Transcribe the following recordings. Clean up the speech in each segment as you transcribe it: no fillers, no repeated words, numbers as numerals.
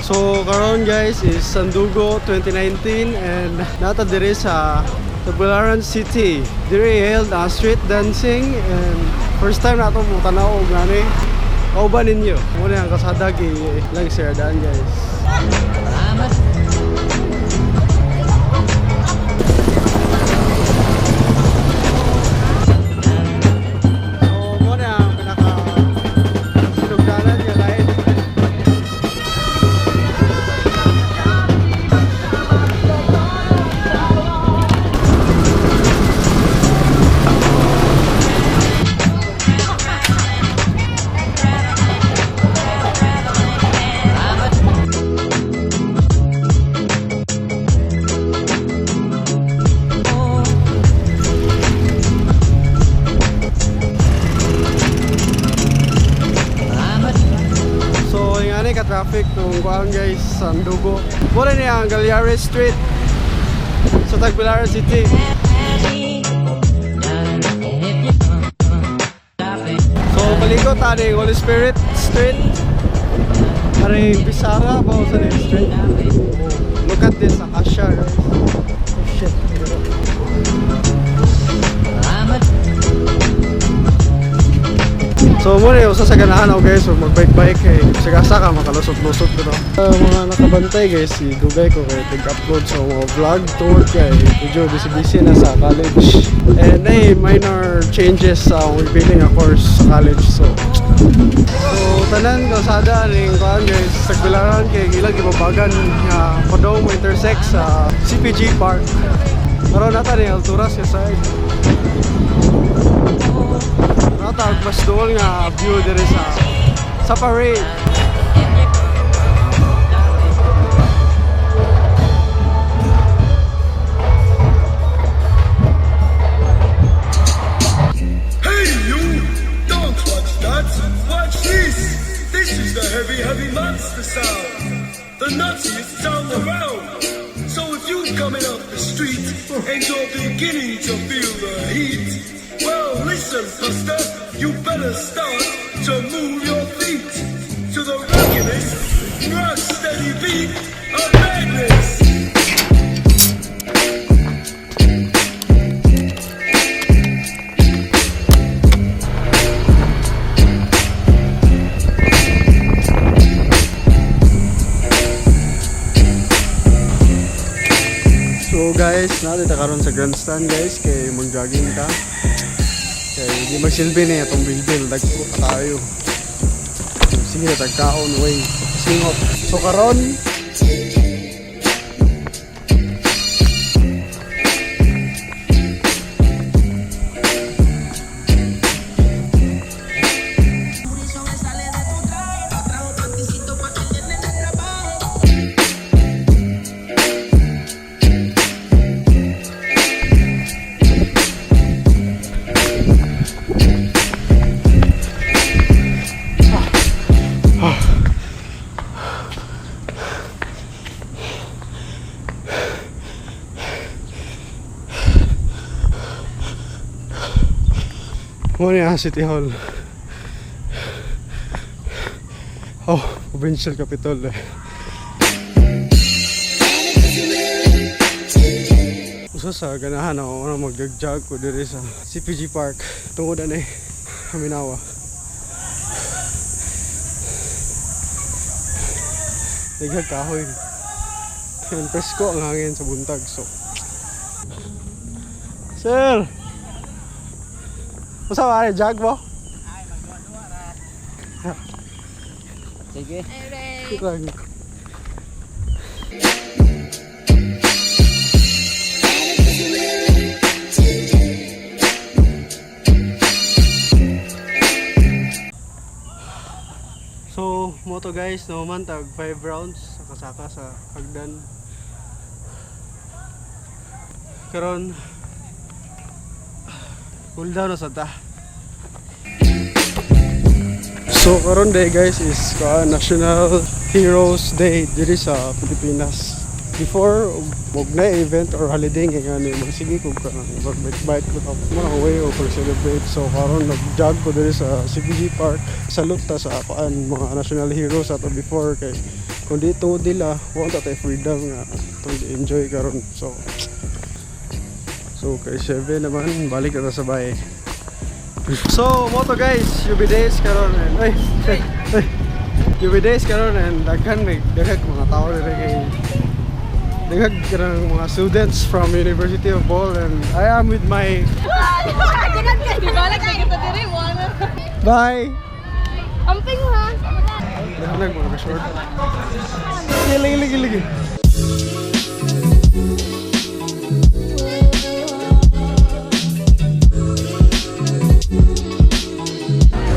So karon, guys, is Sandugo 2019 and naa ta diri sa Tagbilaran City. Diri held a street dancing and first time na ato mo tanaw og gani. Kauban ninyo. Muna ang kasada gi lang siradaan, guys. So muna ang pinaka sinugdanan nga line. So, yung ano ka-traffic kung kuan, guys, Sandugo. Muna niya ang Gallares Street sa Tagbilaran City. So, palikot ani Holy Spirit Street. Ari Bisara ba sa ni street? Oh, look at this acacia, guys. Oh shit. So muna yung usa sa ganahan ako, guys, so mag-bike-bike kay sa gasa ka makalusot-lusot ko. Mga nakabantay, guys, si dugay ko kay nag-upload sa mga vlog tungod kay medyo busy-busy na sa college. And ay minor changes sa akong ipiling nga course sa college, so tanan kalsada ning kuan, guys, sa Tagbilaran kay ilang gibabagan nga padong mo intersect sa CPG Park. Karon naa ta ni Alturas sa side. Natag mas duol nga view diri sa parade. Hey you! Don't watch that! Watch this! This is the heavy, heavy monster sound! The nuttiest sound around! So if you coming up the street and you're beginning to feel the heat, well listen, Buster, you better start to move your feet to the rockinest, rock steady beat of madness! So guys, naa ta karon sa grandstand, guys, kay mag-jogging ta. Kay di magsilbi na itong bilbil, dagko pa tayo. Sige, tagkaon way. Singot. So karon mo niya City Hall. Oh, Provincial Capitol eh. Usa sa ganahan ako ano mag-jog ko diri sa CPG Park tungod ani haminawa. Daghang kahoy. And presko ang hangin sa buntag, so. Sir! Unsa ba jog mo? Sige. Lang. So, moto guys, naman tag 5 rounds sa kasaka sa hagdan. Karon cool down na sa ta. So karon day, guys, is ka National Heroes Day diri sa Pilipinas. Before wag na event or holiday nga ni magsige ko ka mag bike ko tapos mo na way o celebrate. So karon nag-jog ko diri sa CPG Park. Salute ta sa kuan mga national heroes ato before kay Kung di tungod nila, wa ta tay freedom nga atong enjoy karon. So kay 7 naman, balik na ta sa bahay. So, mao to guys, UB days karon and ay, ay, ay. UB days karon and daghan may daghang mga tao diri kay daghang kanang mga students from University of Bohol and I am with my Balik na kita diri, wala. Bye. Amping ha. Daghan mga short. Lagi lagi lagi.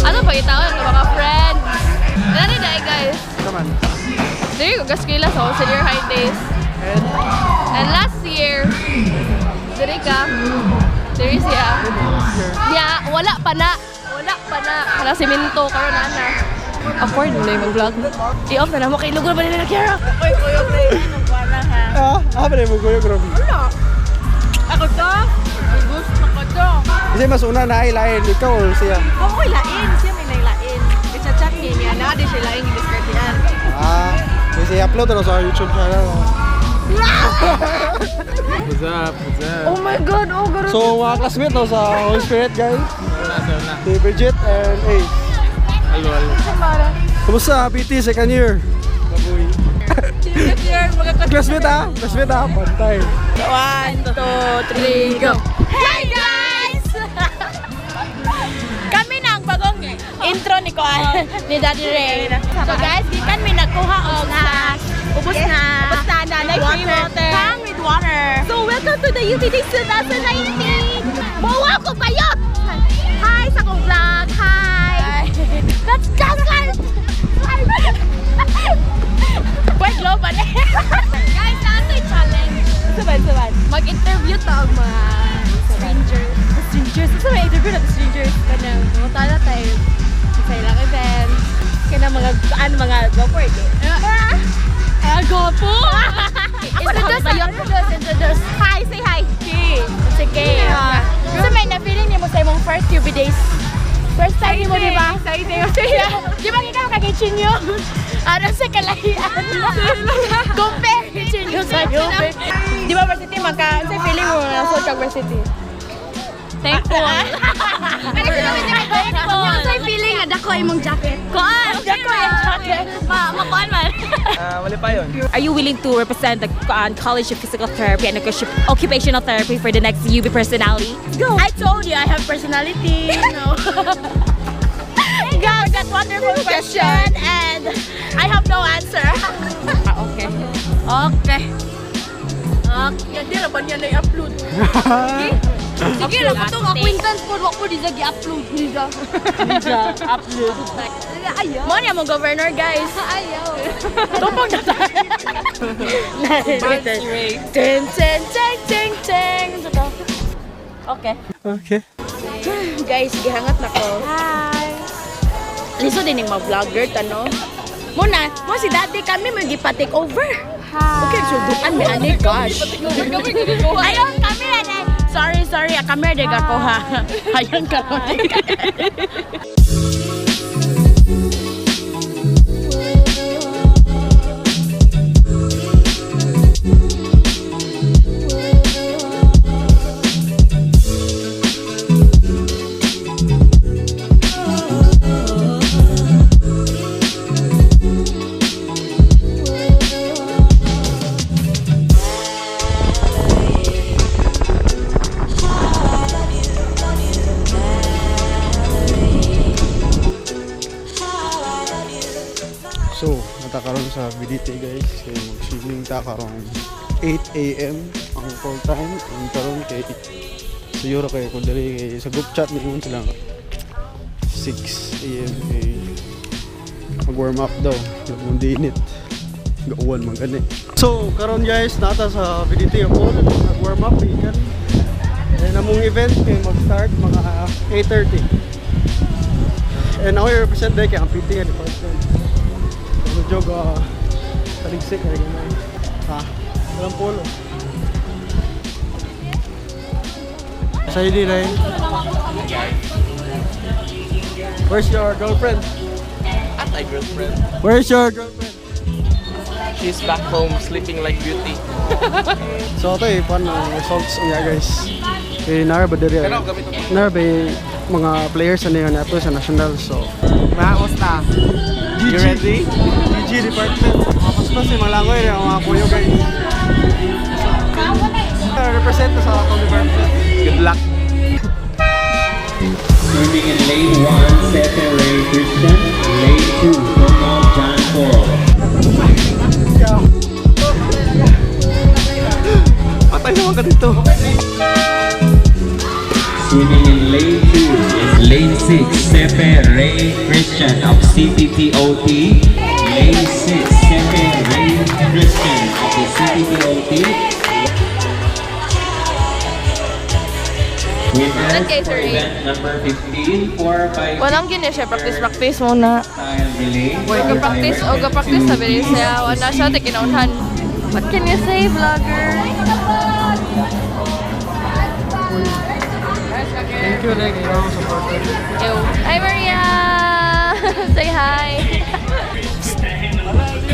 Ano pa gitawag ng mga friends? Ano ni dai guys? Come on. Diri ko gaskwela sa senior high days. And last year, diri ka. Diri siya. Ya, wala pa na. Wala pa na. Wala simento karon na na. Awkward mo na yung mag-vlog. I-off na na mo kay lugar ba nila Kiara? Ah, ah, pa mo kuya grabe. Ako to? Gusto ko to. Kasi mas una na ay lain ikaw or siya. Oo, lain. Siya may nailain. Kaya-chat niya niya. Na, di siya lain. Gidiskartihan. Ah, kasi upload na sa YouTube channel. What's up? What's up? Oh my God, oh garo. So, mga classmate no, sa Holy Spirit guys. Si Bridget and Ace. Hello, hello. Kumusta, PT, second year? Classmate ah, classmate ah, pantay. One, two, three, go! Hey guys! Kami na ang bagong intro ni Kuan, ni Daddy Ray. So guys, gikan mi nagkuha og snacks. Ubus na. Ubus na na. Like free water. Come with water. So welcome to the UP Days 2019! Mawa ko bayot! Hi sa akong vlog. Hi! Let's go guys! Wait, global. Guys, naa to'y challenge. Sabay, sabay. Mag-interview ta og mga strangers. Strangers. Sa may interview na strangers. Kanang mutala tayo sa ilang event. Kaya mga, ano mga, go for it. Ah, gopo! Ako na Introduce, introduce, introduce. Hi, say hi. Sige. So may na-feeling nimo sa imong first UB days. First time nimo, di ba? Excited. Di ba ikaw kay Chinyo? Ano sa kalahian? Compare Chinyo sa UB. Di ba varsity maka sa feeling mo na sa kag varsity? Thankful. Thankful. Yung feeling nga dako imong jacket. Kuan, Dako yung jacket. Ma, makuan man. Wala pa yun. Are you willing to represent the College of Physical Therapy and Occupational Therapy for the next UB personality? Go. I told you I have personality. No. Thank you for that wonderful question and I have no answer. Okay. Okay. Okay. Di ra ba niya na-upload? Sige ra ko tong acquaintance po, wa ko di sa gi-upload ni sa. Upload. Ayaw. Mo niya mo governor guys. Ayaw. Tumpong na tayo. Ten, ten, ten, ten, ten. Okay. Okay. Guys, gihangat na ko. Hi. Liso din yung mga vlogger, tano. Muna, mo si daddy kami may gipa-take over. Hi. Okay, sudukan mi ani gosh. Ayun, camera na. Sorry, sorry, a camera de ko ha. Ayun karon. So, naa ta karon sa BDT guys. Kay mag-swimming ta karon 8 a.m. ang call time. Ang karon kay siguro kay kung dali kay sa group chat niingon sila nga 6 a.m. kay mag-warm up daw. Nagmong init. Gauwan man gani. So, karon guys, naa ta sa BDT ako nag-warm up ikan. And among event kay mag-start mga 8:30. And ako represent dahil kay ang PT nga department. Medyo taligsik ay ganun. Ha? Walang polo. Sa hindi rin. Where's your girlfriend? At my girlfriend. Where's your girlfriend? She's back home sleeping like beauty. So ito eh, paano ang results niya, guys. Eh, nara ba diri? Nara ba eh, mga players na yun nato sa national, so Maos na. GG. You ready? GG department. Mapaspas yung mga langoy, yung mga kuyo, guys. Represent na sa atong department. Good luck. Swimming in lane 1, Sete Ray Christian. Lane 2, Donald John Paul. Patay naman ka dito. Swimming in lane 2 is lane 6, Sepe Ray Christian of CPTOT. Lane 6, Sepe Ray Christian of the CPTOT. Winners Okay, for sorry. event number 15, 4 by Walang gini siya, practice-practice muna. style relay. Ga-practice, o ga-practice sa bilis siya. Wala siya, tikinaunan. What can you say, vlogger? Thank you, like, ikaw ang supporter. Ew. Hi, Maria! Say hi!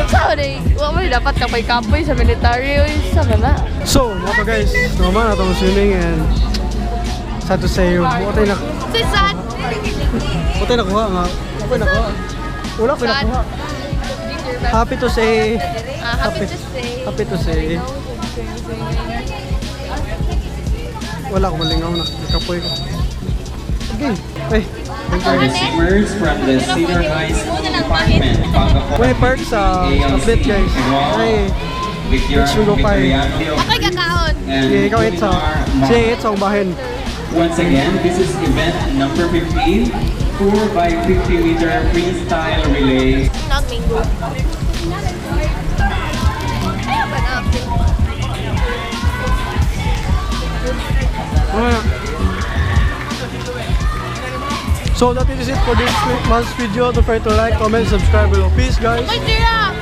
Sorry! Wa mo dapat kapoy-kapoy sa military. Uy, sa na. So, mga to guys, naman atong swimming and sad to say, what na Say sad! what nakuha nga. What nakuha. Wala ko Sad. nakuha. Happy to say, Ah, happy to say. Happy to say. Wala ko malingaw na. Nakapoy ko. Okay. Ay, thank you. The swimmers from the senior high school department, Pangapon, May park sa athlete, guys. Ay, Victor, Beach Sugar Pie. Victoriano, Ako'y kakaon! and sige, ikaw itsa. Kuminar Sige, itsa ang bahin. Once again, this is event number 15, 4 by 50 meter freestyle relay. Nagminggo. Ayaw ba na? Alright. So that is it for this month's video. Don't forget to like, comment, subscribe below. Peace, guys. Uy, tira!